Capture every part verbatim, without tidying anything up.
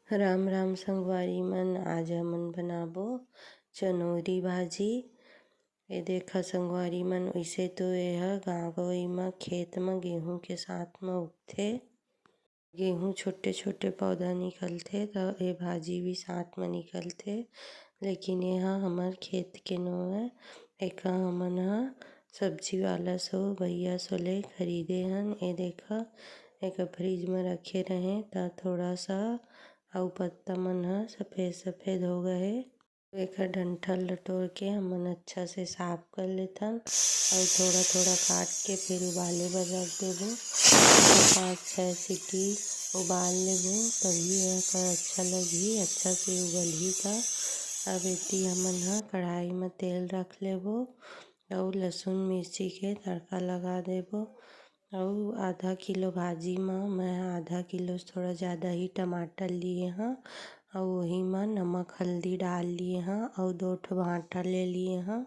राम राम संगवारी मन, आज हमन बनाबो चनोरी भाजी। ए देखा संगवारी मन, वइसे तो एह गाँव गंवई म खेत म गेहूं के साथ म उगथे। गेहूं छोटे-छोटे पौधा निकलथे, त ए भाजी भी साथ म निकलथे, लेकिन एह हमर खेत के नोहय। एका हमन ह सब्जी वाला सो, भैया सो ले खरीदे हन। ए देखा, एका फ्रिज म रखे रहें, त थोड़ा सा अउ पत्ता मन ह सफेद-सफेद हो गए हे। एकर डंठल ल टोर के हमन अच्छा से साफ कर लेथन अउ थोड़ा-थोड़ा काट के फिर उबाले बर रख देबो। तो पाँच छः सीटी उबाल लेबो, तभी एकर अच्छा लगही, अच्छा से उबलही। त अब एती हमन ह कढ़ाई म तेल रख लेबो अउ लहसुन मिर्ची के तड़का लगा देबो। अउ आधा किलो भाजी म मैं आधा किलो से थोड़ा ज़्यादा ही टमाटर लिए हँ, अउ वही म नमक हल्दी डाल लिए हँ, अउ दो ठो भांटा ले लिए हँ।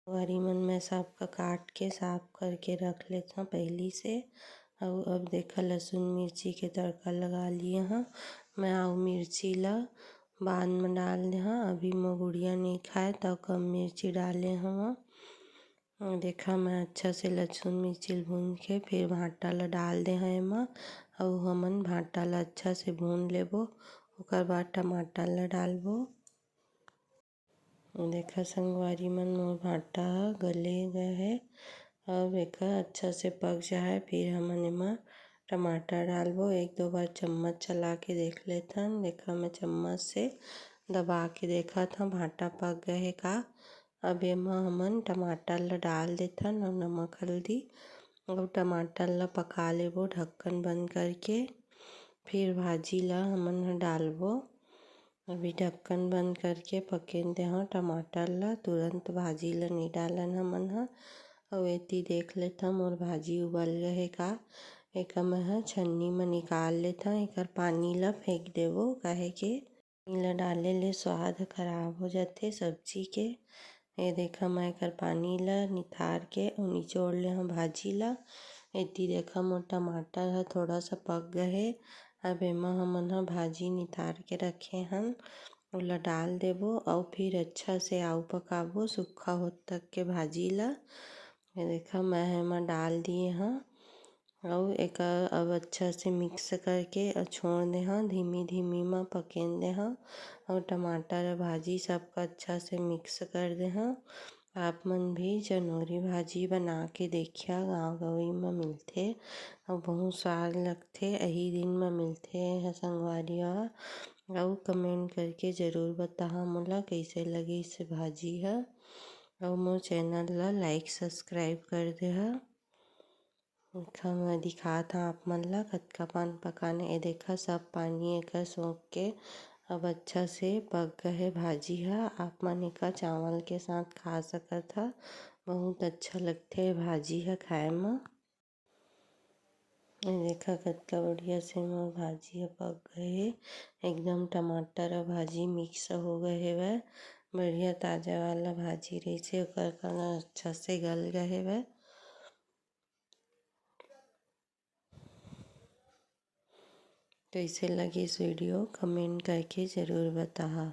संगवारी मन, मैं सबका काट के साफ करके रख लेथव पहिली से। अउ अब देखा, लहसुन मिर्ची के तड़का लगा लिए हँ मैं। अउ मिर्ची ला बाद म डाल दे हँ, अभी मोर गुड़िया नइ खाए, त कम मिर्ची डाले हव। देखा, मैं अच्छा से लहसुन मिर्ची ल भून के फिर भांटा ला डाल दे हव एमा। अउ हमन भांटा ला अच्छा से भून लेबो, ओकर बाद टमाटर ला डालबो। देखा संगवारी मन, मोर भांटा ह गले गए हे। अब एकर अच्छा से पक जाए, फिर हमन एमा टमाटर डालबो। एक दो बार चम्मच चला के देख लेथन। देखा, मैं चम्मच से दबा के देखत हव, भांटा पक गए हे का। अब एमा हमन टमाटर ला डाल देथन अउ नमक हल्दी अउ टमाटर ला पका लेबो ढक्कन बंद करके। फिर भाजी ला हमन ह डालबो। अभी ढक्कन बंद करके पकेन दे हव टमाटर ला, तुरंत भाजी ला नइ डालन हमन ह। अउ एती देख लेथव मोर भाजी उबल गए हे का। एका मैं ह छन्नी म निकाल लेथव, एकर पानी ला फेंक देबो, काहे के पानी ला डाले ले स्वाद ह खराब हो जाथे सब्जी के। ए देखा, मैं एकर पानी ला निथार के अउ निचोड़ ले हव भाजी ला। एती देखा, मोर टमाटर ह थोड़ा सा पक गए हे। अब एमा हमन ह भाजी नितार के रखे हन, ओला डाल देबो अउ फिर अच्छा से आऊ पकाबो, सूखा होत तक के भाजी ला। ये देखा, मैं एमा डाल दिए हव अउ एका अब अच्छा से mix करके अउ छोड़ दे हव, धीमी धीमी म पकेन दे हव अउ टमाटर भाजी सबका अच्छा से mix कर दे हव। आप मन भी चनोरी भाजी बना के देखिया, गाँव गंवई म मिलथे अउ बहुत स्वाद लगथे। एही दिन म मिलथे एह संगवारी हो। अउ comment करके जरूर बताहा मोला कइसे लगिस भाजी ह। अउ मोर channel ला like subscribe कर देहा। देखा, मैं दिखात हव आप मन ला कतका पान पकान। ए देखा, सब पानी एकर सोख के अब अच्छा से पक गए हे भाजी ह। आप मन एकर चावल के साथ खा सकत ह, बहुत अच्छा लगथे भाजी ह खाए म। ए देखा, कतका बढ़िया से मोर भाजी ह पक गए हे। एकदम टमाटर अउ भाजी mix हो गए हेवय। बढ़िया ताजा वाला भाजी रहिसे, ओकर कारण अच्छा से गल गए हेवय। कइसे लगिस video, comment करके जरूर बताहा।